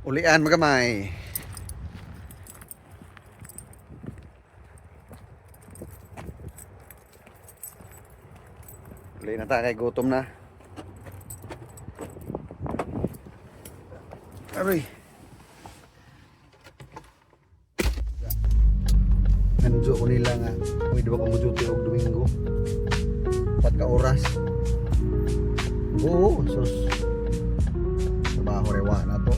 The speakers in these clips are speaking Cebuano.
Ulian magamay. Uli na ta kay gutom na. Aray. Nanjo ko nila nga pwede ba ko mo duty og Domingo? 4 ka oras. Oo, sus. Trabaho rewa na to.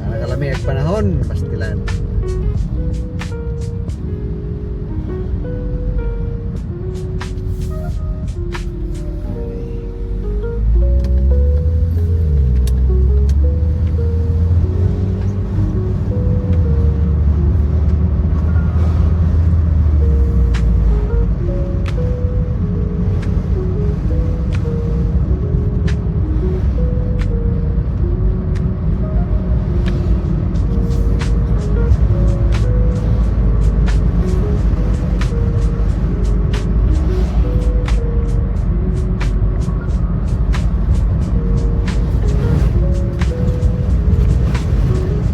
Nakakalami ang panahon, pastilan.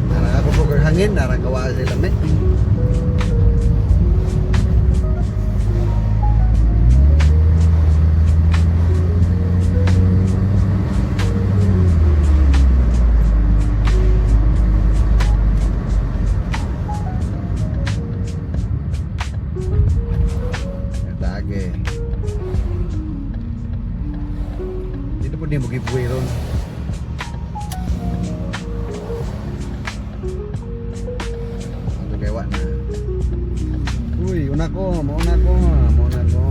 Narang ako po hangin, narang gawa sila lami. Dage. Dito po din mo giveaway ron. Ato kay wa na. Uy, una ko, mauna ko, mauna ko.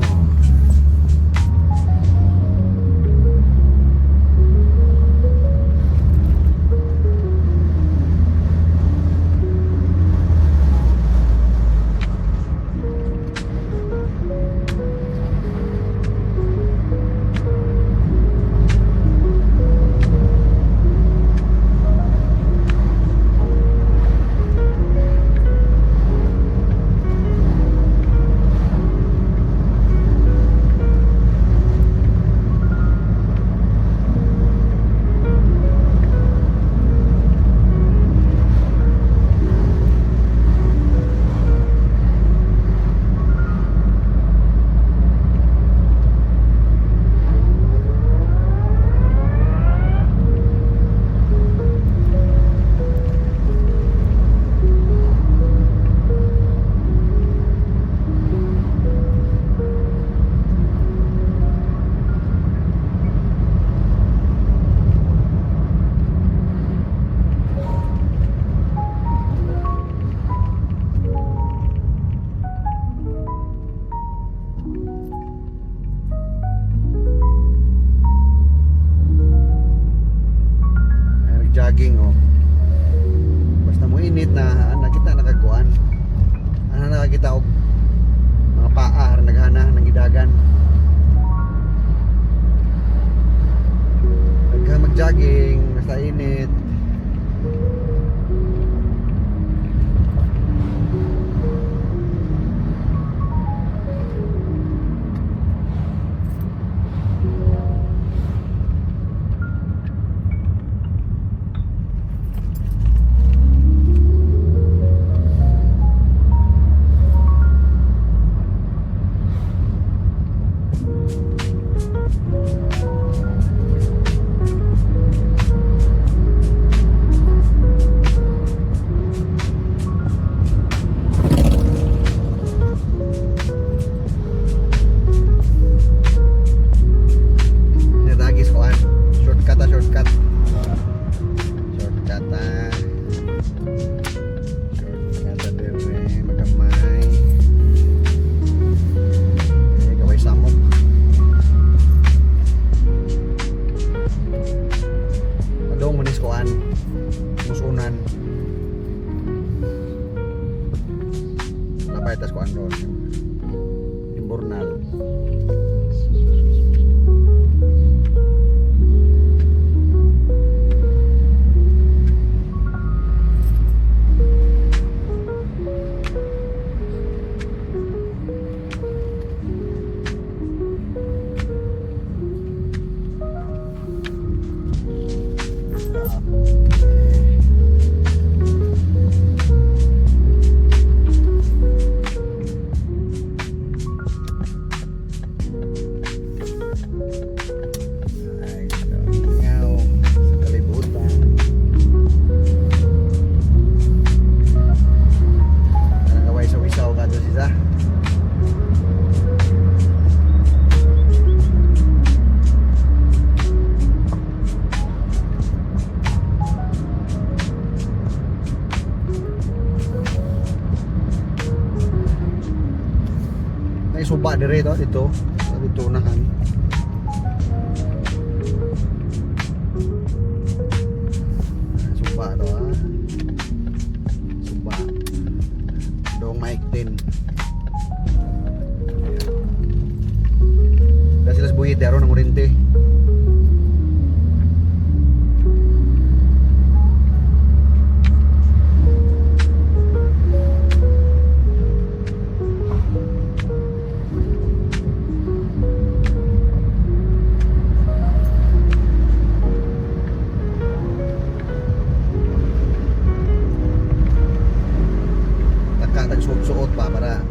Naisuba dire to dito. Sa dito unahan. Suba to ah. Suba. Dong mic din. Dahil sila sa buhit, daro ng kurente. Tagka tag suot-suot pa para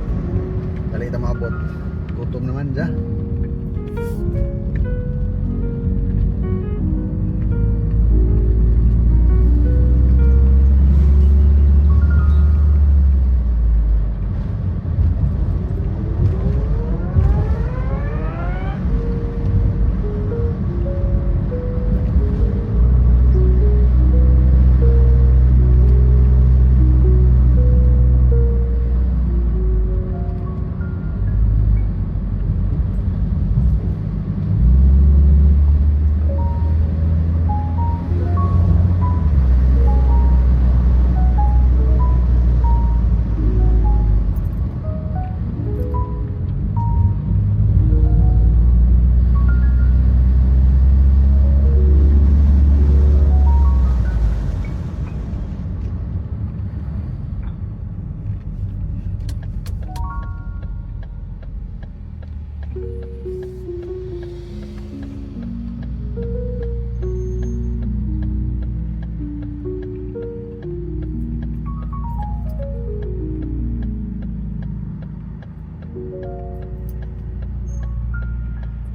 dali ta maabot. Gutom naman dya.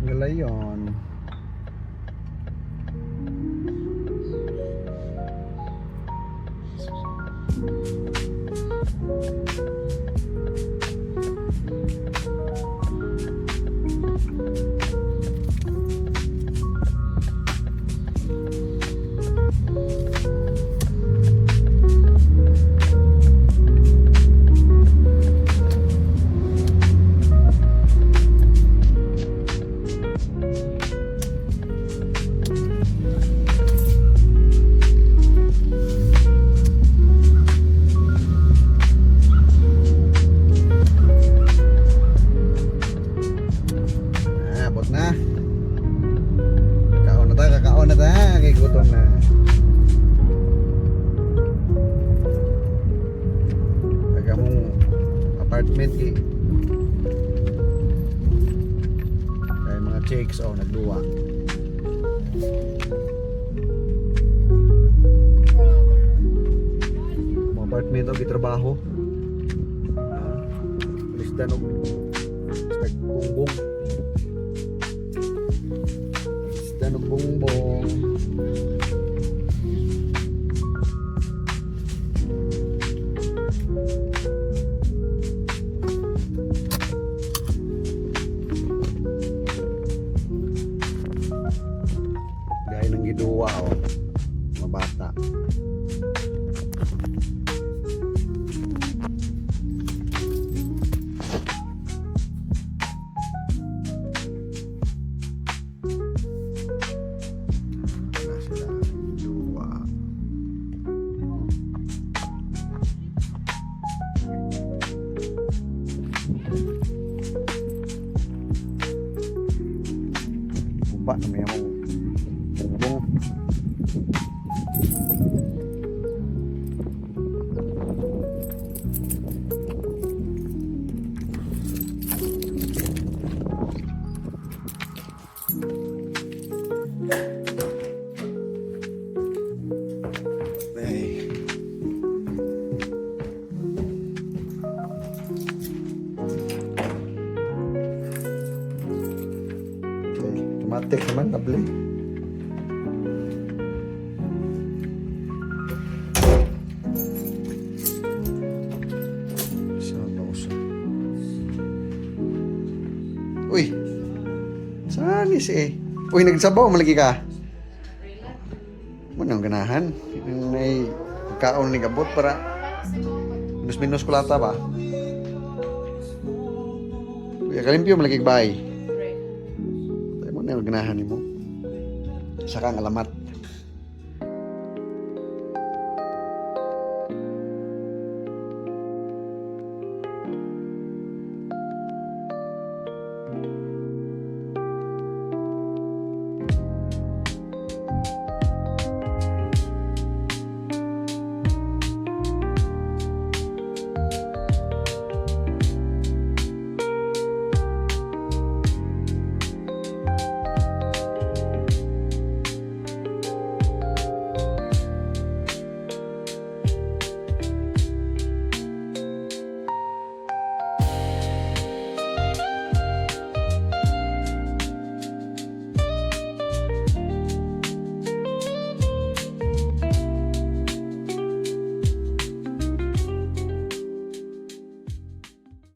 Galayon. Ah, abot na. Kaon na ta, kakaon na ta. Kay gutom na. Taga mong apartment eh. Kay mga chicks oh, nagduwa. Mga apartment oh, gitrabaho. Ah, Listan og basta bungbong. Listan og bungbong. Gaya ng giduwa oh. Mga bata. Wala sila. Giduwa. Guba na may among bumbong. Ay. Okay, automatic naman, lovely. Saan ba usa? Uy! Saan is eh? Uy, nagsabaw, malagi ka. Mo nang ganahan. May kaon ni gabot para minus-minus ko lata ba? Uy, Kalimpyo man lagi bahay. Right. Tayo mo na yung ganahan nimo. Saka ang alamat.